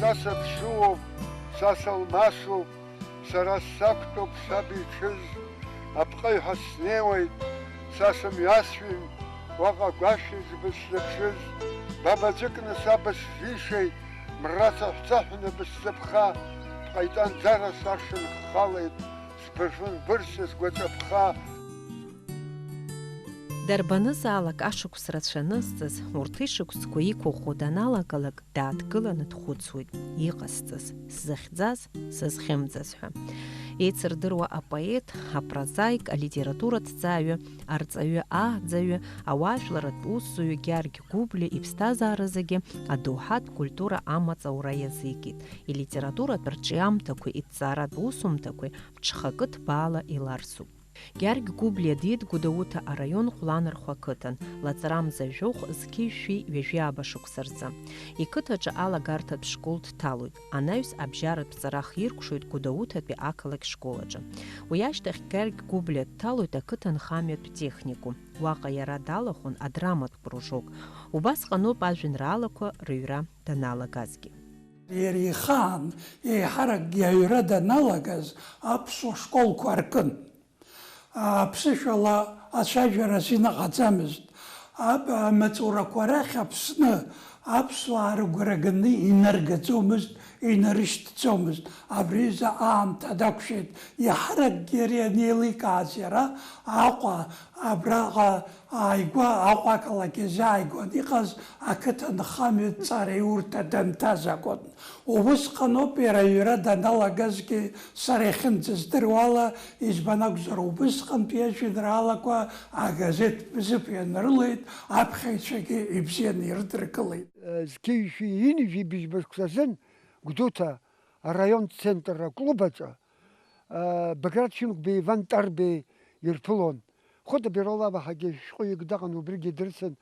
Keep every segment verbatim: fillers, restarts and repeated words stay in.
Са саԥсуоуп, са салмасуп, сара сақәтәоуп саб иҽыз, апҟаҩҳәа снеиуеит, са сымҩасҩын, уаҟа агәашәызба сзыԥшыз, бабаӡәыкны саб сзишеит, мра цаҳәцаҳәны бысзыԥха, бҟаиҵанӡара сашанхалеит, сбырфын бырса сгәаҵәаԥха. Дарбанызаалак ашықәс рацәа анызҵаз, урҭ ишықәсқәа иқәыӷәӷәо даналагалак, дааҭгыланы дхәыцуеит, иҟасҵаз, сзыхьӡаз, сызхьымӡаз ҳәа. Еицырдыруа апоет, апрозаик, алитератураҭҵааҩы, арҵаҩы, ааӡаҩы, ауаажәларратә усзуҩы Гьаргь Гәыблиа иԥсҭазаара зегьы адоуҳатә культура амаҵ аура иазикит, илитературатә рҿиамҭақәеи иҭҵааратә усумҭақәеи ԥҽхакы ҭбаала иларсуп. Гьаргь Гәыблиа диит Гәдоуҭа араион Хәланырхәа ақыҭан, лаҵарамза жәохә зқьи жәшәи ҩажәи ааба шықәса рзы. Иқыҭаҿы алагарҭатә школ дҭалоит, анаҩс абжьаратә ҵара ахиркәшоит Гәдоуҭатәи ақалақь школ аҿы. Уи ашьҭахь Гьаргь Гәыблиа дҭалоит ақыҭанхамҩатә техникум, уаҟа иара далахәын адраматә кружок, убасҟаноуп ажәеинраалақәа рыҩра даналагазгьы. Иара ихаан еиҳаракгьы аҩра даналагаз аԥсуа школқәа аркын. Аԥсышәала ацәажәара азин ҟаҵамызт. Аб-, амаҵурақәа рахь Аԥсны аԥсуаа рыгәра ганы инаргаӡомызт, инарышьҭӡомызт. Абри изы аамҭа дақәшәеит. Иаҳаракгьы ари анеиликааз иара Аҟәа, абраҟа ааигәа, Аҟәа ақалақь иазааигәан иҟаз ақыҭанхамҩатә ҵараиурҭа данҭаз акәын. Убысҟаноуп иара аҩра даналагазгьы, сара иахьынӡаздыруа ала, избан акәзар, убысҟантәи ажәеинраалақәа агазеҭ Бзыԥ ианрылеит, аԥхьаҩцәагьы ибзианы ирыдыркылеит. Зқьи жәшәи ҩынҩажәи быжьба шықәса азын Гәдоуҭа араион центр аклуб аҿы, а, Баграт Шьынқәбеи Иван Тарбеи ирԥылон. Хәыта Биролава ҳәагьы шәҟәыҩҩык даҟан, убригьы дырсын.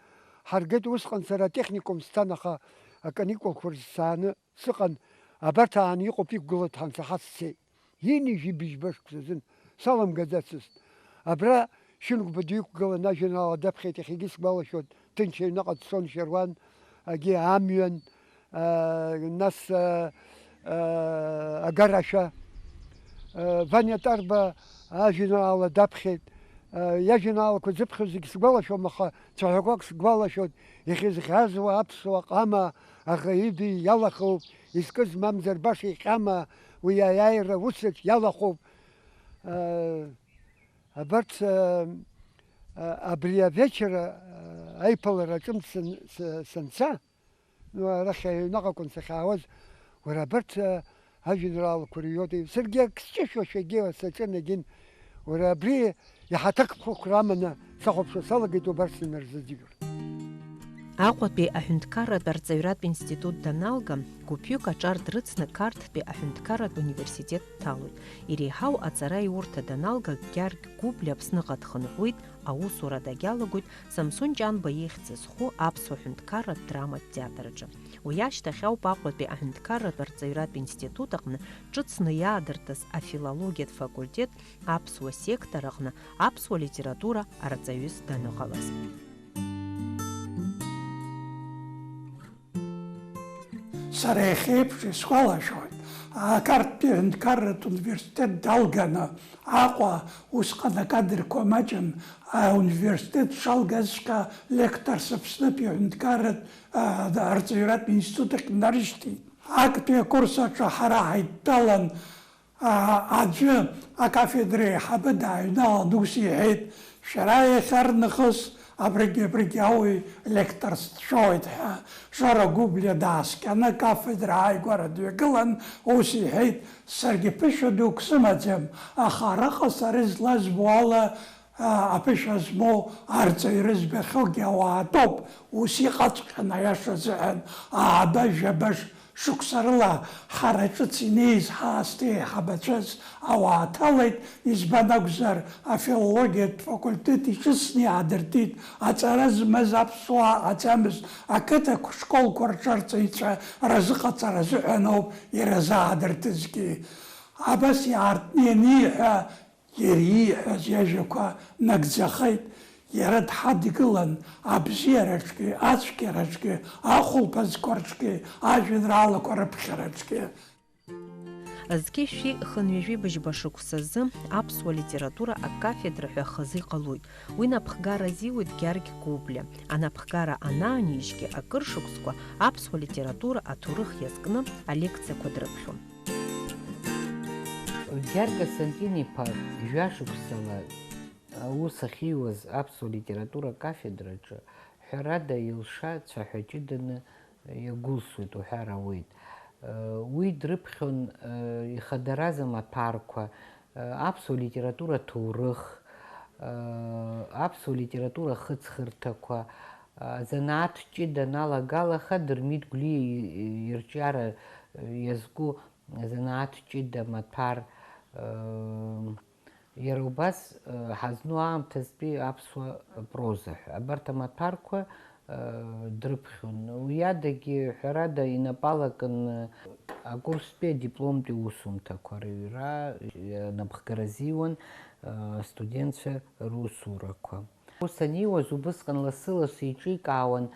Ҳаргеит усҟан сара атехникум сцан, аха аканикулқәа рзы сааны сыҟан, абарҭ ааны иҟоуп, иқәгылоит ҳәа ансаҳа сцеит. Ҩынҩажәи быжьба шықәса азын саламгаӡацызт. Абра Шьынқәба диқәгылан ажәеинраала даԥхьеит, иахьагьы сгәалашәоит, ҭынч аҩныҟа дцон Шьаруан, агьи амҩан, аа, нас, аа, аа, агарашәа. Аа, Ваниа Тарба ажәеинраала даԥхьеит. Аа, иажәеинраалақәа зыԥхьоз зегь сгәалашәом, аха цәаҳәақәак сгәалашәоит, ихьызхьазуа аԥсуа ҟама аӷа иби иалахоуп, изкыз мамзар баша иҟьама, уи аиааира усаҿ иалахәуп. Абарҭ, а, а, абри авечер, а, аиԥылара аҿынтә сан-, са-, санца, ну, арахь аҩныҟа акәын сахьаауаз, уара, абарҭ, а, ажәеинраалақәа рыҩуеит. Саргьы ак сҿышәошәагьы саҿын, егьин, уара, абри иаҳаҭыр қәхәыхәра аманы сахәаԥшуа салагеит, убарҭ санырзыӡырҩуа. Аҟәатәи аҳәынҭқарратә арҵаҩратә институт даналга, гәыԥҩык аҿар дрыцны Қарҭтәи аҳәынҭқарратә университет дҭалоит. Иреиҳау аҵараиурҭа даналга, Гьаргь Гәыблиа Аԥсныҟа дхынҳәуеит, аусура дагьалагоит Самсон Ҷанба ихьӡ зху аԥсуа ҳәынҭқарратә драматә театр аҿы. Уи ашьҭахь ауп Аҟәатәи аҳәынҭқарратә арҵаҩратә институт аҟны ҿыцны иаадыртыз афилологиатә факультет аԥсуа сектор аҟны аԥсуа литература арҵаҩыс даныҟалаз. Сара иахьеиԥш исгәалашәоит, Қарҭтәи аҳәынҭқарратә университет далганы Аҟәа, усҟан акадрқәа маҷын, ауниверситет шалгазҵәҟьа лекторс Аԥснытәи аҳәынҭқарратә, а, арҵаҩратә институт ахь днарышьҭит. Актәи акурс аҿы ҳара ҳаидтәалан, а, аӡәы акафедра аиҳабы дааҩналан ус иҳәеит, шәара иахьарнахыс абригь-абригь ауаҩ лекторс дшәоит ҳәа. Жора Гәыблиа дааскьаны акафедра ааигәара дҩагылан, ус иҳәеит, саргьы ԥышәа дук сымаӡам, аха араҟа сара излазбо ала, а, аԥышәа змоу арҵаҩра збахьоугьы ауаатәоуп, ус иҟаҵәҟьан, аиаша азыҳәан, ааба-жәаба ш-, шықәса рыла ҳара ҿыц инеиз ҳаасҭа еиҳабацәаз ауаа ҭалеит, избан акәзар, афилологиатә факультет иҿыцны иаадыртит, аҵара змаз аԥсуаа ҟаҵамызт, ақыҭа школқәа рҿы арҵаҩцәа рзыҟаҵара азыҳәан ауп иразаадыртызгьы. Абас иаартны ианиҳәа, иара ииҳәаз иажәақәа нагӡахеит, Иара дҳадгылан абзиараҿгьы, ацәгьараҿгьы, ахәылԥазқәа рҿгьы, ажәеинраалақәа рыԥхьараҿгьы. Зқьи жәшәи хынҩажәи быжьба шықәсазы аԥсуа литература акафедра ҳәа хазы иҟалоит. Уи напхгара азиуеит Гьаргь Гәыблиа. Анапхгара анаанижьгьы акыр шықәсқәа аԥсуа литература аҭоурых иазкны алекциақәа дрыԥхьон. Гьаргь Константин-иԥа жәашықәсала аус ахьиуаз аԥсуа литература акафедраҿы, ҳәарада, илша цәаҳәа ҷыданы иагәылсуеит уҳәар ауеит. Уи дрыԥхьон ихадараз амаҭәарқәа, аԥсуа литература аҭоурых, аԥсуа литература ахыҵхырҭақәа, азанааҭ ҷыда аналагалаха, Дырмит Гәлиа ирҿиара иазку азанааҭ ҷыда амаҭәар, Иара убас, ҳазну аамҭазтәи аԥсуа проза ҳәа. Абарҭ амаҭәарқәа дрыԥхьон. Уи адагьы, ҳәарада, инапы алакын акурстәи адипломтәи усумҭақәа рыҩра, напхгара азиуан астудентцәа русурақәа. Ус аниуаз, убысҟан лассы-лассы еиҿикаауан,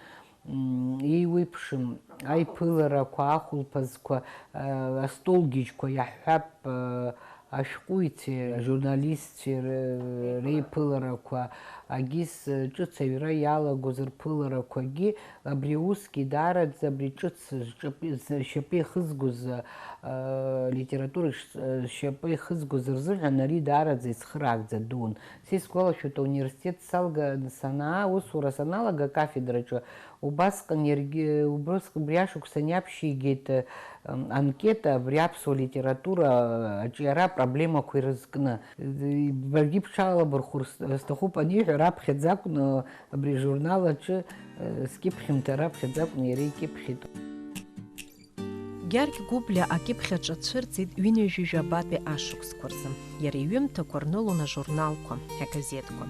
м, еиуеиԥшым аиԥыларақәа, ахәылԥазқәа, а, астолгьежьқәа, иаҳҳәап, а, ашәҟәыҩҩцәеи ажурналистцәеи р-, реиԥыларақәа, агьыс, ҿыц аҩра иалагоз рԥыларақәагьы, абри аусгьы даараӡа абри ҿыц зҿапы-, зшьапы ихызгоз, а, литература ш-, зшьапы ихызгоз рзыҳәан ари даараӡа ицхыраагӡа дуун. Са исгәалашәоит, ауниверситет салга-, санаа, аусура саналага акафедраҿы, убасҟан иаргьы, убрысҟ-, убри ашықәсан иаԥшьигеит, ы, анкета абри аԥсуа литература аҿиара апроблемақәа ирызкны. Баргьы бҽалабырхәыр с-, сҭахуп аниҳәа, раԥхьаӡа акәны абри ажурнал аҿы, ы, скьыԥхьымҭа раԥхьаӡа акәны иара икьыԥхьит. Гьаргь Гәыблиа акьыԥхь аҿы дцәырҵит ҩынҩажәи жәабатәи ашықәсқәа рзы. Иара иҩымҭақәа рнылон ажурналқәа, агазеҭқәа.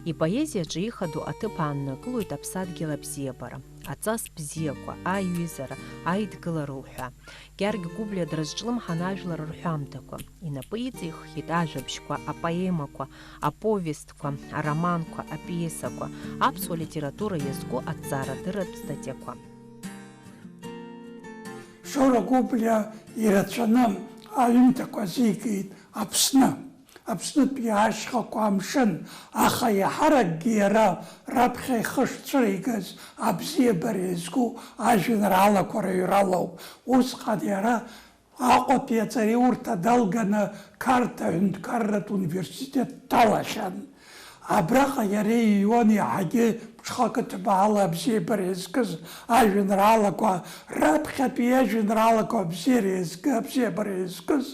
Ипоезиаҿы ихадоу аҭыԥ ааннакылоит аԥсадгьыл абзиабара, аҵас бзиақәа, аиҩызара, аидгылара уҳәа. Гьаргь Гәыблиа дразҿлымҳан ажәлар рҳәамҭақәа. Инапы иҵиххьеит ажәабжьқәа, апоемақәа, аповестқәа, ароманқәа, апиесақәа, аԥсуа литература иазку аҭҵаарадырратә статиақәа. Шора Гәыблиа ирацәаны аҩымҭақәа азикит Аԥсны, Аԥснытәи ашьхақәа, амшын, аха иаҳаракгьы иара раԥхьа ихы шцәыригаз абзиабара иазку ажәеинраалақәа рыҩра лоуп. Усҟан иара Аҟәатәи аҵареиурҭа далганы Қарҭ аҳәынҭқарратә университет дҭалахьан. Абраҟа иара иҩуан иаҳагьы ԥҽхакы ҭбаала абзиабара иазкыз ажәеинраалақәа, раԥхьатәи ажәеинраалақәа абзиара иазкы, абзиабара иазкыз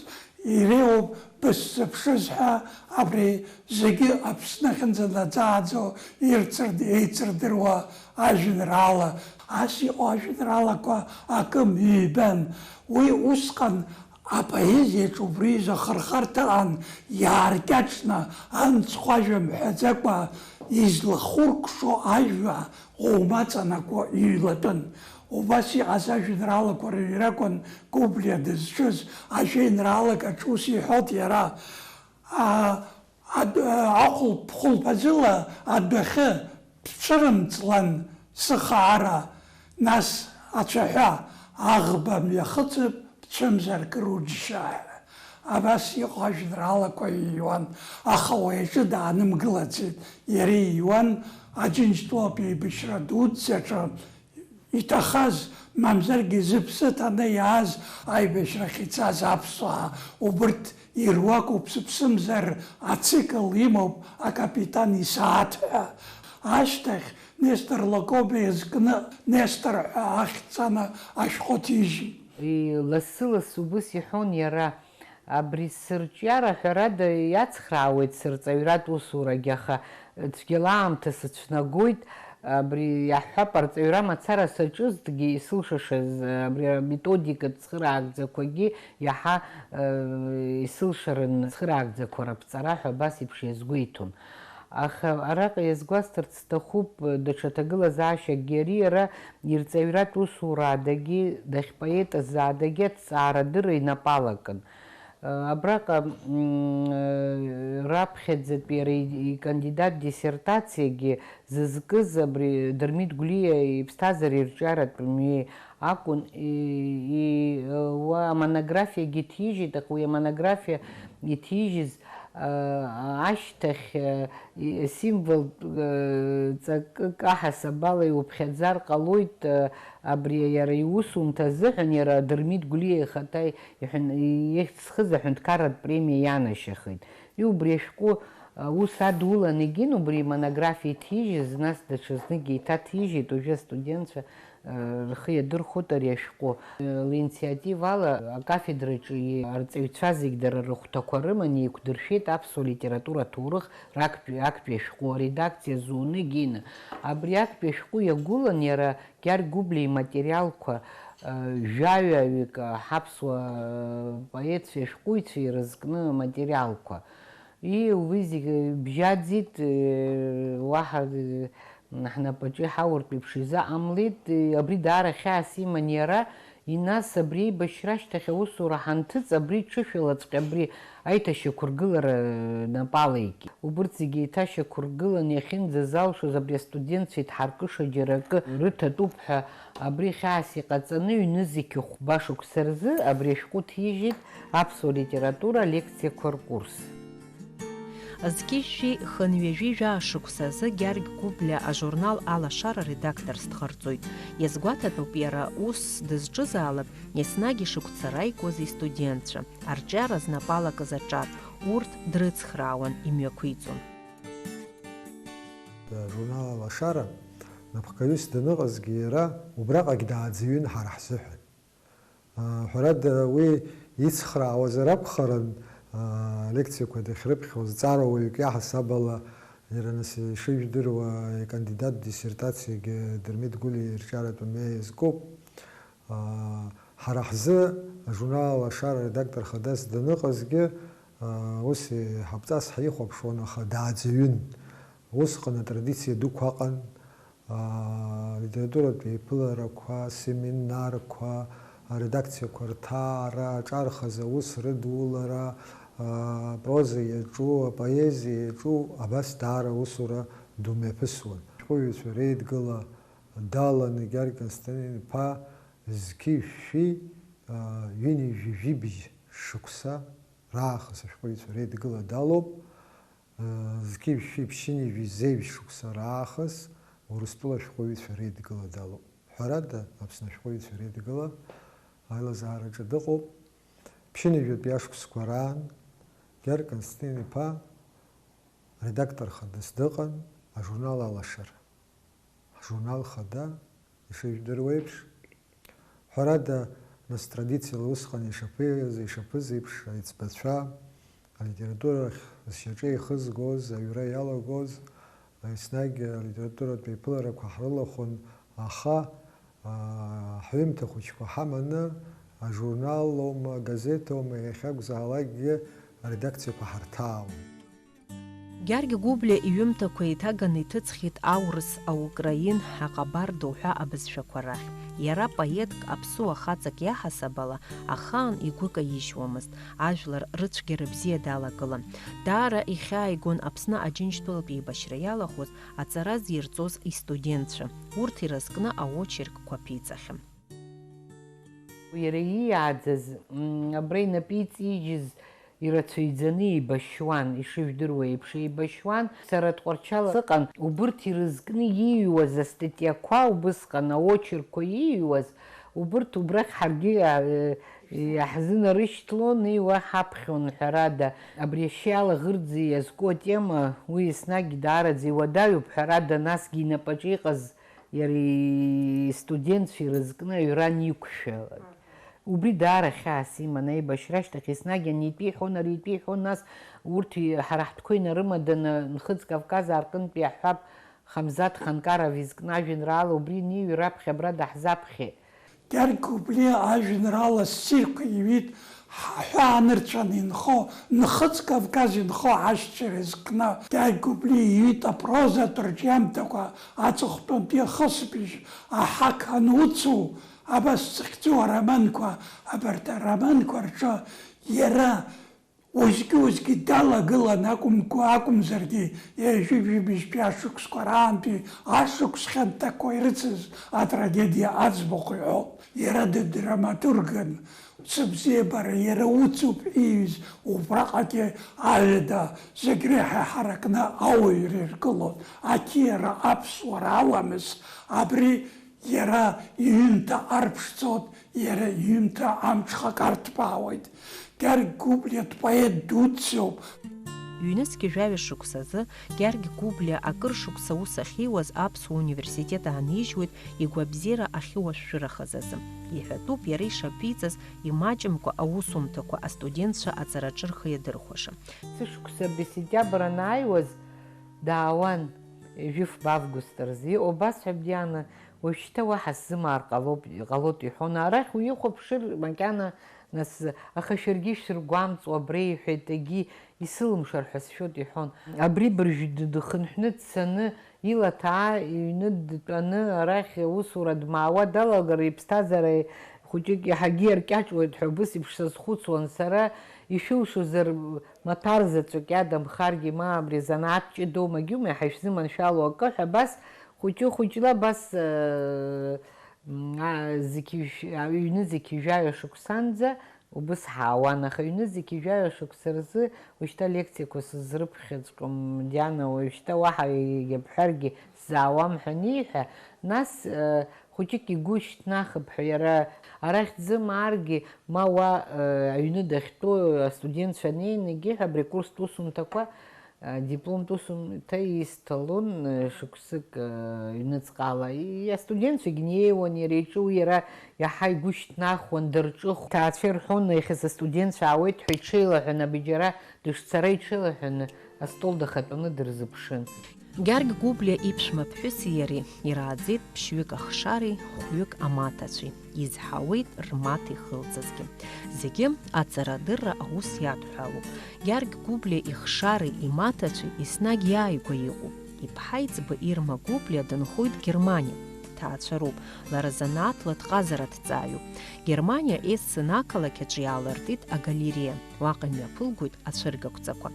иреиуоуп Бысзыԥшыз ҳәа, абри зегьы Аԥсны ахьынӡанаӡааӡо ирцырд-, еицырдыруа ажәеинраала. Ас иҟоу ажәеинраалақәа акым, ҩбан. Уи усҟан апоезиаҿ убри изы ахырхарҭа аан, иааркьаҿны, амцхә ажәа мҳәаӡакәа излахәыркәшо ажәа ӷәӷәа аҵанакуа иҩлатәын. Убас иҟаз ажәеинраалақәа рыҩра акәын Гәыблиа дызҿыз. Ажәеинраалак аҿы ус иҳәоит иара, а, Адә-, ахәылԥ-, хәылԥазыла адәахьы бцәырымҵлан сыхаара, нас ацәаҳәа аӷба мҩахыҵып, бцәымзар кыр уџьшьа ҳәа. Абас иҟоу ажәеинраалақәа иҩуан, аха уи аҿы даанымгылацызт. Иара иҩуан Аџьынџьтәылатә еибашьра дуӡӡаҿы, иҭахаз, мамзаргьы зыԥсы ҭаны иааз аибашьрахь ицаз аԥсуаа, убырҭ ируакуп, сыԥсымзар ацикл имоуп Акапитан исааҭ ҳәа. Ашьҭахь Нестор Лакоба изкны Нестор ҳәа ахьӡҵаны ашәҟәы ҭижьит. Лассы-лассы убыс иҳәон иара. Абри сырҿиара, ҳәарада, иацхраауеит сырҵаҩратә усурагьы, аха цәгьала аамҭа сыцәнагоит. Абри иаҳҳәап, арҵаҩра мацара саҿызҭгьы, исылшашаз, абри аметодикатә цхыраагӡақәагьы иаҳа, э, исылшарын, цхыраагӡақәа раԥҵара ҳәа абас еиԥш иазгәеиҭон. Аха араҟа иазгәасҭарц сҭахуп, даҽа ҭагылазаашьакгьы, ари иара ирҵаҩратә усураадагьы, дахьпоетызаадагьы аҭҵаарадырра инапы алакын. Абраҟа, м, раԥхьаӡатәи иара и-, икандидат диссертациагьы зызкыз абри Дырмит Гәлиа иԥсҭазаареи ирҿиаратә мҩеи акәын, и-, и-, уа амонографиагьы ҭижьит, аха уи амонографиа иҭижьыз, а, ашьҭахь, а, и-, символтә, а, ҵакык аҳасабала иуԥхьаӡар ҟалоит, а, абри иара иусумҭа азыҳәан, иара Дырмит Гәлиа ихаҭа иҳәан-, ихьӡ зхыз аҳәынҭқарратә премиа ианашьахеит. И убри ашәҟәы, а, ус адулан егьин убри имонографиа иҭижьыз, нас даҽазныкгьы еиҭаҭижьит, уажәы астудентцәа, а, рхы иадырхәоит ари ашәҟәы. Линициативала акафедраҿы и-, арҵаҩцәа зегь дара рыхәҭақәа рыман еиқәдыршәеит аԥсуа литература аҭоурых рактәи, актәи ашәҟәы аредакциа зуны егьины. Абри актәи ашәҟәы иагәылан иара Гьаргь Гәыблиа иматериалқәа, э, жәаҩаҩык, э, ҳаԥсуа, э, поетцәеи ашәҟәыҩҩцәеи ирызкны аматериалқәа. И уи зегьы бжьаӡит, э, уаҳа, э, ҳнапаҿы иҳауартә еиԥш изыҟамлеит, э, абри даара хьаас иман иара, и нас абри еибашьра ашьҭахь аусура ҳанҭыҵ, абри ҽышәалаҵәҟьа абри аиҭашьақәыргылара, э, напала икит. Убырҭ зегьы еиҭашьақәыргыланы иахьынӡазалшоз абри астудентцәа идҳаркыша џьара акы рыҭатәуп ҳәа, абри хьаас иҟаҵаны ҩнызқь хәба шықәса рзы абри ашәҟәы ҭижьит аԥсуа литература алекциақәа ркурс. Зқьи жәшәи хынҩажәи жәаа шықәса азы Гьаргь Гәыблиа ажурнал Алашара редакторс дҟарҵоит. Иазгәаҭатәуп иара ус дызҿызаалак еснагь ишыгәцараигоз истудентцәа. Арҿиара знапалакыз аҿар, урҭ дрыцхраауан, имҩақәиҵон. Ажурнал Алашара напхгаҩыс даныҟазгьы иара убраҟагь дааӡаҩын ҳара ҳзыҳәан. Ҳәарада, уи ицхраауазар акәхарын, алекциақәа дахьрыԥхьоз, ҵарауаҩык иаҳасаб ала, иара нас ишыжәдыруа, икандидат диссертациагьы Дырмит Гәлиа ирҿиаратә мҩа иазкуп. Ҳара ҳзы ажурнал Алашара редактор хадас даныҟазгьы, ус иҳаԥҵас ҳихәаԥшуан, аха дааӡаҩын. Усҟан атрадициа дуқәа ыҟан, алитературатә еиԥыларақәа, асеминарқәа, аредакциақәа рҭаара, аҿархаз аус рыдулара, апроза иаҿу, апоезиа иаҿу, абас даара аусура ду мҩаԥысуан. Ашәҟәыҩҩцәа реидгыла даланы Гьаргь Константин-иԥа зқьи жәшәи, а, ҩынҩажәи жәибжь шықәса раахыс ашәҟәыҩҩцәа реидгыла далоуп. А, зқьи жәшәи ԥшьынҩажәи зеижә шықәса раахыс Урыстәыла ашәҟәыҩҩцәа реидгыла далоуп. Ҳәарада, Аԥсны ашәҟәыҩҩцәа реидгыла аилазаараҿы дыҟоуп. Ԥшьынҩажәатәи ашықәсқәа раан Гьаргь Константин-иԥа редактор хадас дыҟан ажурнал Алашара. Ҳжурнал хада, ишыжәдыруа еиԥш, ҳәарада, нас традициала усҟан ишаԥыз, ишаԥыз еиԥш, аиҵбацәа, алитература ахь зшьаҿа ихызгоз, аҩра иалагоз, еснагь алитературатә еиԥыларақәа ҳрылахәын, аха, аа, ҳҩымҭа хәыҷқәа ҳаманы, ажурнал аума, агазеҭ аума, иахьакәзаалакгьы аредакциақәа ҳарҭаауан. Гьаргь Гәыблиа иҩымҭақәа еиҭаганы иҭыҵхьеит аурыс, аукраин, аҟабарда уҳәа абызшәақәа рахь. Иара поетк, аԥсуа хаҵак иаҳасаб ала, ахаан игәы каижьуамызт, ажәлар рыцәгьара бзиа далагылан. Даара ихьааигон Аԥсны Аџьынџьтәылатә еибашьра иалахәыз аҵара зирҵоз истудентцәа, урҭ ирызкны аочеркқәа ԥиҵахьан. Иара ииааӡаз, м, абра инапы иҵижьыз ирацәаҩӡаны еибашьуан, ишыжәдыруа еиԥш, еибашьуан. Сара Тҟәарчал сыҟан, убырҭ ирызкны ииҩуаз астатиақәа, убысҟан аочеркқәа ииҩуаз, убырҭ убрахь ҳаргьы, а, э, иаҳзынарышьҭлон, уа ҳаԥхьон, ҳәарада. Абри ашьа иалаӷырӡ иазку атема, уи еснагь даараӡа иуадаҩуп, ҳәарада, насгьы инапаҿы иҟаз иара истудентцәа ирызкны аҩра аниқәшәалак. Убри даара хьаас иман, аибашьра ашьҭахь еснагь анитәи иҳәон, аритәи иҳәон, нас урҭ ҳара ҳтәқәа инарымаданы Нхыҵ Кавказ аартынтәи иаҳҳәап, Хамзаҭ Ханкаров изкны ажәеинраала убри аниҩы раԥхьа абра даҳзаԥхьеит. Гьаргь Гәыблиа ажәеинраала ссирқәа иҩит, ҳаҳәаа нырцәаны инхо, Нхыҵ Кавказ инхо аишьцәа ирызкны. Гьаргь Гәыблиа иҩит апрозатә рҿиамҭақәа, аҵыхәтәантәи ахысбыжь, аҳақ ануцу, Абас зыхьӡу ароманқәа, абарҭ ароманқәа рҿы иара уеизгьы-уеизгьы далагылан акәымкәа, акәымзаргьы, ҩажәи-жәибжьтәи ашықәсқәа раантәи ашықәс хьанҭақәа ирыцыз атрагедиа аӡбахә иҳәоуп. Иара дыдраматургын, сыбзиабара иара уцуп ииҩыз, убраҟагьы аҩада зегь реиҳа иҳаракны ауаҩра иргылон. Ақьиара аԥсуара аламыс абри Иара иҩымҭа арԥшӡоуп, иара иҩымҭа амҽхак арҭбаауеит. Гьаргь Гәыблиа дпоет дуӡӡоуп. Ҩнызқьи жәаҩа шықәсазы Гьаргь Гәыблиа акыр шықәса аус ахьиуаз Аԥсуа университет аанижьуеит игәабзиара ахьыуашәшәырахаз азы. Иҳәатәуп иара ишаԥиҵаз имаҷымкәа аусумҭақәа астудентцәа аҵараҿы рхы иадырхәаша. Сышықәса абри сентиабр анааиуаз даауан, жәифба август рзы. Иҟоу басҳәап, Диана, уажәшьҭа уаҳа сзымаар ҟалоуп, ҟалоит иҳәон. Арахь уихәаԥшыр макьана, нас, аха шәаргьы ишәсыргәамҵуа абра иҳәеит, егьи исылымшар ҳәа сшәоит иҳәон. Абри быржәы дыдхынҳәны дцаны, ила ҭаа иҩны дтәаны, арахь аусура дмаауа далагар, иԥсҭазаара хәыҷык иаҳагьы иаркьаҿуеит ҳәа убыс еиԥш сазхәыцуан сара. Ишәылшозар, маҭәар заҵәык иадамхаргьы, ма абри занааҭ ҷыдоу, магьума иаҳа ишәзыманшәалоу акы ҳәа, абас хәыҷы-хәыҷла, абас, э, м, а, зқьи жә-, аҩны зқьи жәаҩа шықәсанӡа убыс ҳаауан, аха ҩны зқьи жәаҩа шықәса рзы уажәшьҭа лекциақәа сызрыԥхьаҵәҟьом, Диана, уажәшьҭа уаҳа егьа бҳәаргьы сзаауам ҳәа аниҳәа, нас, э, хәыҷык игәы шьҭнахып ҳәа, иара арахь дзымааргьы, ма уа, э, аҩны дахьтәоу астудентцәа неины, егьи ҳәа абри акурстә усумҭақәа, э, дипломтә усумҭа исҭалон, э, шықәсык, э, ҩныҵҟала. И-, астудентцәагь неиуан иара иҿы, уи иара иаҳа игәы шьҭнахуан, дырҿыхон. Ҭаацәа ирҳәон, иахьаз астудентцәа аауеит ҳәа иҽеилаҳәаны, абиџьара дышцара иҽеилаҳәаны, астол дахатәаны дырзыԥшын. Гьаргь Гәыблиа иԥшәма ԥҳәыси иареи ирааӡеит ԥшьҩык ахшареи хәҩык амаҭацәеи, изҳауеит рмаҭа ихылҵызгьы. Зегьы аҵарадырра аус иадҳәалоуп. Гьаргь Гәыблиа ихшареи имаҭацәеи еснагь иааигәа иҟоуп. Иԥҳа иӡба Ирма Гәыблиа дынхоит Германиа. Дҭаацәароуп, лара занааҭла дҟазараҭҵааҩуп. Германиа Ессен ақалақь аҿы иаалыртит агалереиа. Уаҟа имҩаԥылгоит ацәыргақәҵақәа.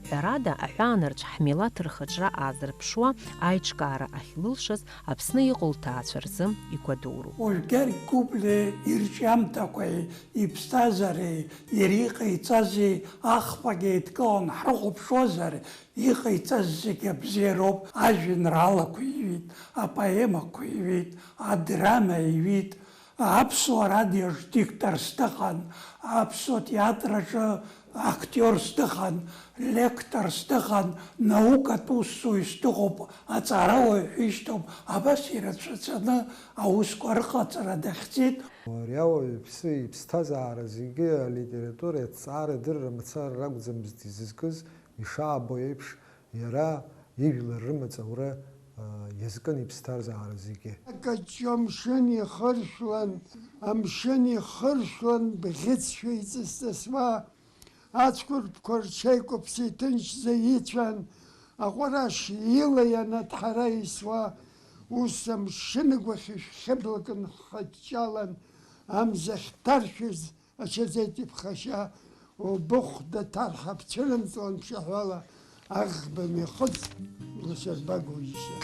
Ҳәарада, аҳәаанырцә ҳмилаҭ рхаҿра аазырԥшуа аиҿкаара ахьлылшаз Аԥсны иҟоу лҭаацәа рзы игәадуроуп. Уажә Гьаргь Гәыблиа ирҿиамҭақәеи иԥсҭазаареи, иара иҟаиҵази ахԥагь еидкыланы ҳрыхәаԥшуазар, иҟаиҵаз зегь абзиароуп, ажәеинраалақәа иҩит, апоемақәа иҩит, адрама иҩит, Аԥсуа радиоаҿ дикторс дыҟан, аԥсуа театр аҿы актиорс дыҟан, лекторс дыҟан, наукатә усзуҩыс дыҟоуп, аҵарауаҩ ҳәа ишьҭоуп, абас ирацәаӡаны аусқәа рыҟаҵара дахьӡеит. Ари ауаҩԥсы иԥсҭазаара зегьы алитературеи аҭҵаареи адырра мацара ракәӡамызт изызкыз, ишаабо еиԥш, Иара ижәлар рымаҵ аура, а, иазкын иԥсҭазаара зегьы. Акаҷҷо амшын ихыршәлан, амшын ихыршәлан бӷьыцшәа иҵыс-ҵысуа, ацәқәырԥқәа рҽеикәаԥса иҭынчӡа ицәан, аҟәараш ила ианаҭҳара исуа, ус амшын агәахьы шәхьыблак нхыҷҷалан, амза ахьҭаршәыз, Ачаӡеит иԥхашьа, убыхәда ҭарҳа бцәырымҵуан ԥшаҳәала, аӷба мҩахыҵ, лашьарба гуижьшьа.